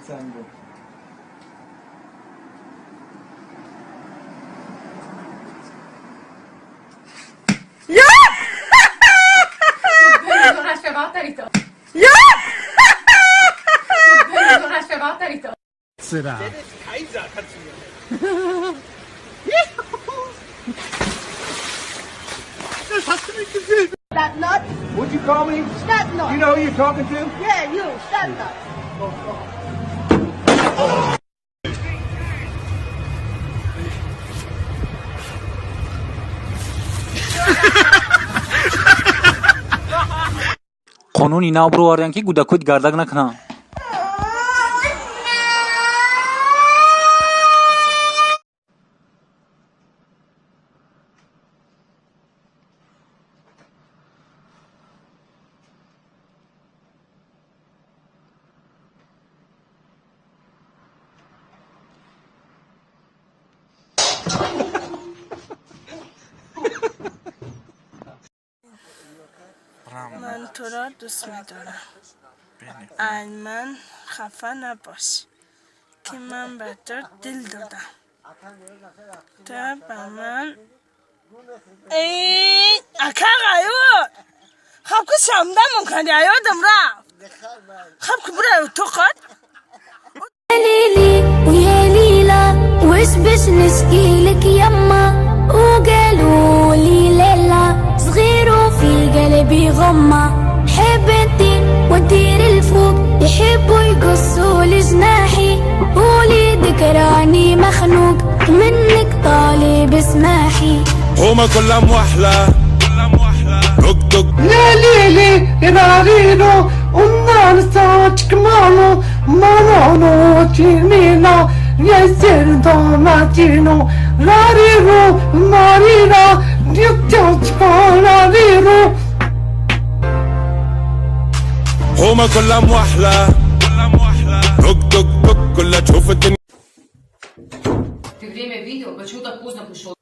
Санго. Ja! Ja! Kaiser, kannst du mir. Das hast du nicht gesehen. That nut. What'd you call me? That nut. You know who you're talking to? Yeah, you. That nut. Қонуни нав бироварданд, ки кӯдакҳои гардак накунанд. من تو را دوست می‌دارم. ای من خفه نباش که من به تو دل دادم. تو به من ای اکا غیور خب که شمده ممکنه یادم رفت. خب که برای تو قد ليلي ويا ليلى وش باش نشكيلك يما وقالوا لي لالا صغير وفي قلبي غمة حب انتي ودير الفوق يحبوا يقصوا لجناحي وليدك راني مخنوق منك طالب سماحي هما كلهم وحلة دق دق يا ليلي راريرو undan mano timina yesirdo matino rariro marira rariro. هما كلهم وحلة دق دق دق كلها تشوف الدنيا. Ты время видел? Почему так поздно пришел?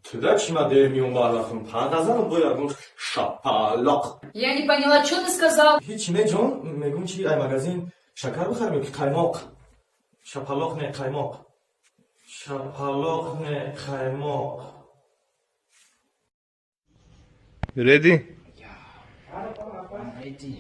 Я не поняла, что ты сказал? Ҳеҷ не, ҷон, мегум чи ай магазин шакар бихарем ё ки қаймоқ? Шапалоқ не, қаймоқ. Шапалоқ не, қаймоқ. You ready? Yeah, I'm ready.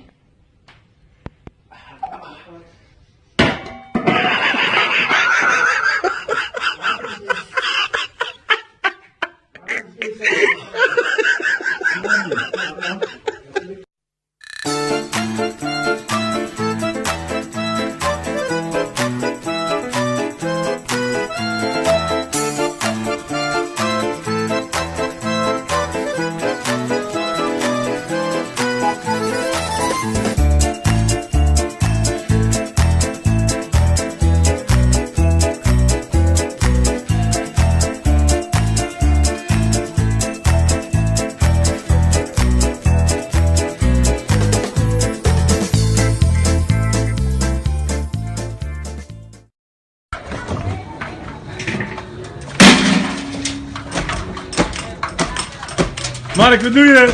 Mark, wat doe je?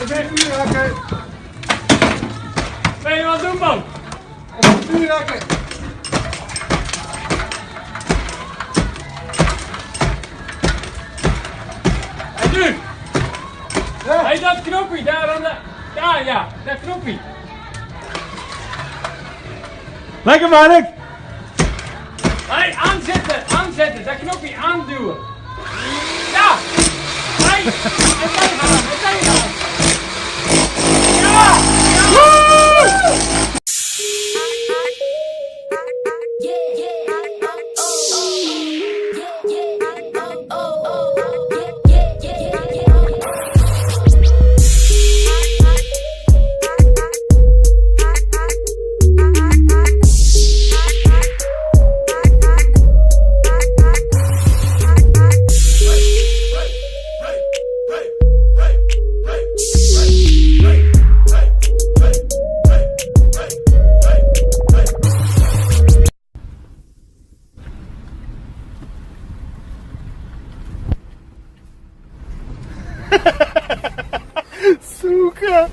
Ik ben vuurhakken. Ben je aan het doen, man? Vuurhakken. Hey, Duur. Hey, dat knoppie daar aan de... Daar, ja, dat knoppie. Lekker, Mark. Hey, aanzetten, aanzetten. Dat knoppie aanduwen. Ja. Hey, en daar gaan, en daar gaan. Ja! Ja! Сука!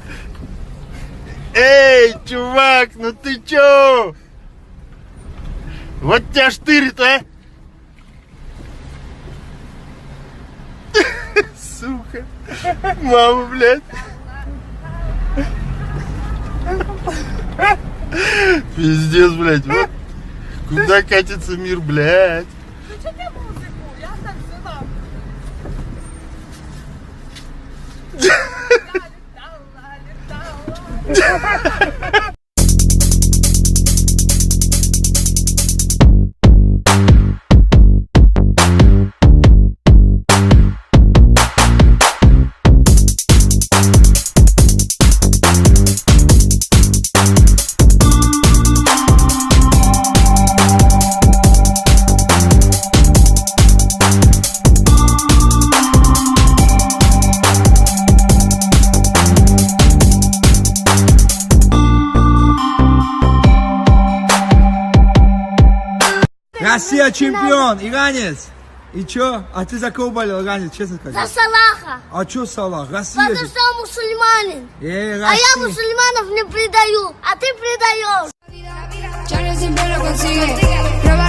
Эй, чувак, ну ты чё? Вот тебя штырит, а! Сука. Мама, блядь. Пиздец, блядь. Вот. Куда катится мир, блядь? Россия чемпион, иранец. И чё? А ты за кого болел, иранец, честно скажи? За Салаха. А чё Салах? Россия Потому же. что он мусульманин. Эй, А я Россия. мусульманов не предаю, а ты предаешь. Charlie siempre lo consigue.